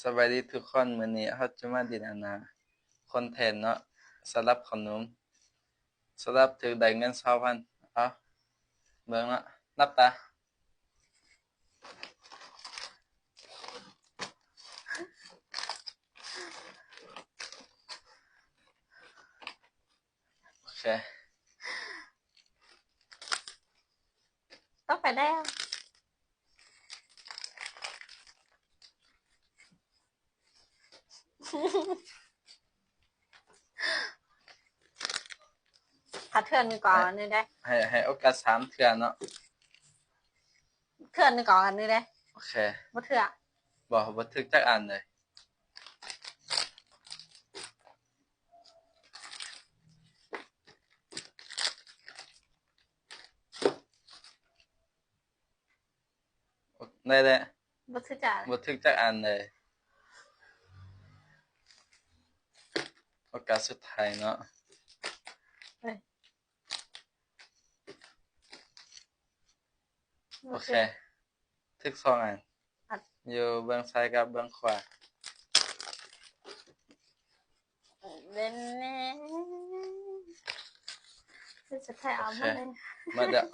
ສະບາຍດີທຸກຄົນ, ມື້ນີ້ເຮົາຈະມາຫຼິ້ນອັນນ່າ ຄອນເທັນເນາະ ສຳລັບຂະໜົມ ສຳລັບຖືກໄດ້ເງິນຊາວພັນ. ເອົາ ເບິ່ງເນາະ ຫຼັບຕາ. ໂອເຄ ຕໍ່ໄປແລ້ວ. ຖ້າເທື່ອໜຶ່ງກໍເອົາອັນນີ້ເດ້ ໃຫ້ ໃຫ້ໂອກາດສາມເທື່ອເນາະ. ເທື່ອໜຶ່ງກໍເອົາອັນນີ້ເດ້. ໂອເຄ ບໍ່ເທື່ອ ບໍ່ ບໍ່ຖືກຈັກອັນເລີຍ. ໄດ້ແລ້ວ ບໍ່ຖືກຈັກ ບໍ່ຖືກຈັກອັນເລີຍ. ໂອກາດສຸດທ້າຍເນາະ. ເອີຍ ໂອເຄ ຖືກສອງອັນ ອັດ ຢູ່ເບື້ອງຊ້າຍກັບເບື້ອງຂວາ. ເບິ່ງແນ່ ສຸດທ້າຍເອົາໝົດເລີຍ ໝົດແລ້ວ.